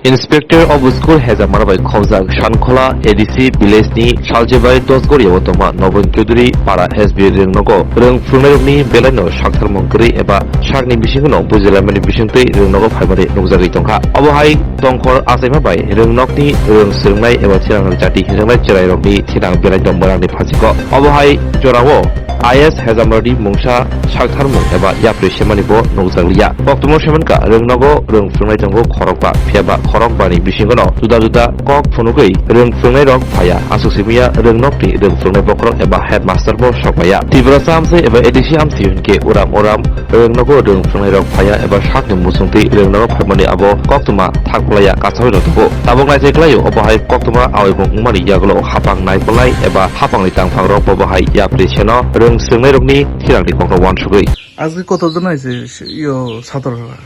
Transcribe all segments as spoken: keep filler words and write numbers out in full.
Inspector of School Hejamara bai khobjak Sankhola A D C village ni Saljebai Dosgoria o tongma Nobin Chaudhary para S B rwngnogo rwng phwrwngnairokni belaino saktharmung kwrwi eba sakni bisingno bujilaimani bisingtwi rwngnogo phaimani nukjagwi tongkha. Obo hai tongkhor achaima bai rwngnokni rwng swrwngnai eba thinang jati hinjaknai chwrairokni thinang belaino mwrangni phansingo. Obo hai jorao I S Hejamaradi mungsa saktharmung eba yapri semani bo nukjakliya. Koktwma semankha rwngnogo rwng phwrwngnai tongo khorokba, phiyaba khorokbani bisingono juda juda kok phunugwi rwng phwrwngnairok phaiya. Aswk simiya rwngnokni rwng phwrwngnai bokhorok eba headmaster bo sokmaya. Tiprasa amchai eba A D C amchai hinkhe uram uram rwngnogo rwng phwrwngnairok phaiya eba sakni muchungtwi rwngnogo phaimani abo koktwma thakphlaiya kasawi rok tongo. Tabuk naisai khlaio obo hai koktwma awaibung wngmani yagulo hapang naikolnai eba hapangni tangphangrok bobo hai yapri seno rwng swrwngnairokni thinangni kokrok uansugwi. আজকে কতজন আইছে ইয়ো ছাত্ররা?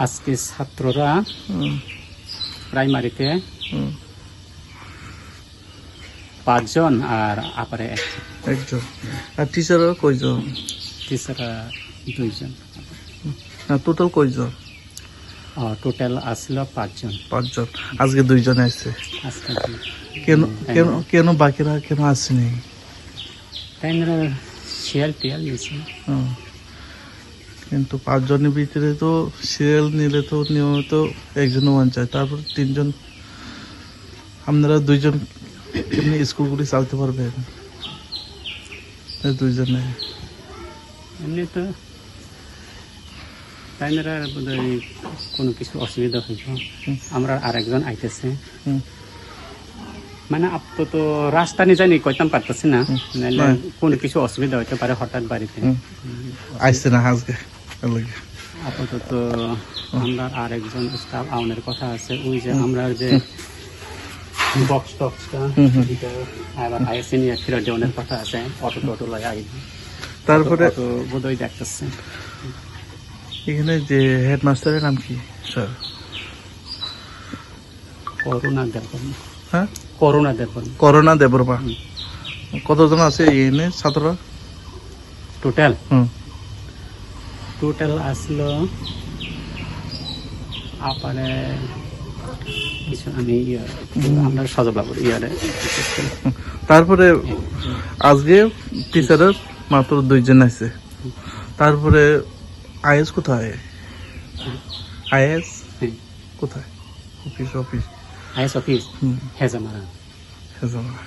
আজকে ছাত্ররা হুম। প্রাইমারিতে হুম। পাঁচজন আর আপারে একজন। একজন। আর টিচাররা কয়জন? টিচাররা দুইজন। আর টোটাল কয়জন? আহ, টোটাল আসলো পাঁচজন। পাঁচজন। আজকে দুইজন আইছে। আজকে দুই। কেন, হুম, কেন, তাই না? কেন বাকিরা কেন আসেনি? তাই না, শিয়াল টিয়াল নিছে। হুম। কিন্তু পাঁচজনের ভিতরে তো সিরিয়াল নিলে তো নিয়মিত একজনও ওয়ান চায়, তারপর তিনজন, আপনারা দুইজন এমনি স্কুলগুলি চালাতে পারবেন? এই দুইজনে। এমনি তো তাই না, বোধহয় কোনো কিছু অসুবিধা হইতো। হুম। আমরা আরেকজন আইতেছে। হুম। মানে আপাতত রাস্তা নিয়ে জানি কইতাম পারতেছি না, হুম। নাইলে হ্যাঁ। কোনো কিছু অসুবিধা হইতে পারে হঠাৎ বাড়িতে। হুম। হুম। আইসে না আজকে, এর লাগি। আপাতত হুম। আমরা আর একজন স্টাফ আউনের কথা আছে, ওই যে হুম। আমরা যে হুম। বক্স টক্সটা, হুম, হুম। এটা আবার আইসে নিয়ে ফেরত দেওয়ানোর কথা আছে, অটো টোটো লয় আই। তারপরে অটো বোধহয় দেখতেছে। এখানে যে হেডমাস্টারের নাম কি, স্যার? করুণা দেববর্মা। হ্যাঁ? করুণা দেববর্মা। করুণা দেববর্মা। হুম। কতজন আছে এখানে ছাত্ররা? টোটাল? হুম। টোটাল আসলো আপারে কিছু আমি ইয়ে, হুম। আমরা সজল বাবুর ইয়ারে। হুম। তারপরে হুম। আজকে টিচারের মাত্র দুইজন আছে। তারপরে আইএস কোথায়? হুম। আইএস? হুম। কোথায়? Office, office. IS office? হুম। হেজামারা। হেজামারা।